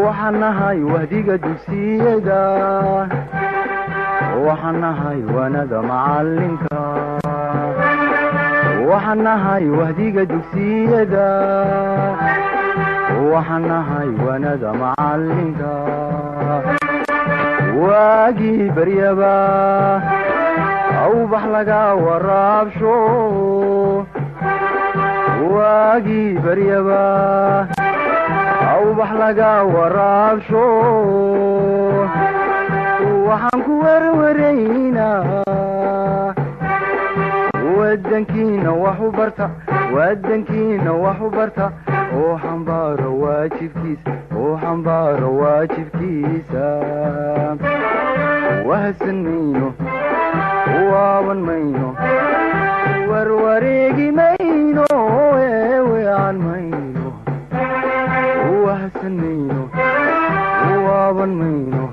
Waxaan nahay wahdiga dugsiyada, waxaan nahay waanada macalinka, waxaan nahay wahdiga dugsiyada, waxaan nahay waanada macalinka. Waagii baryaba awbax laga waraabsho, waagii baryaba awbax laga waraabsho. Waxaan ku werwaraynaa wadankiina wax u barta, wadankiina wax u barta, oo xambaaro waajibkiisa, oo xambaaro waajibkiisa. Wahsan mayno, waaban mayno, warwareegi mayno, eewean mayno. Wahsan mayno, waaban mayno.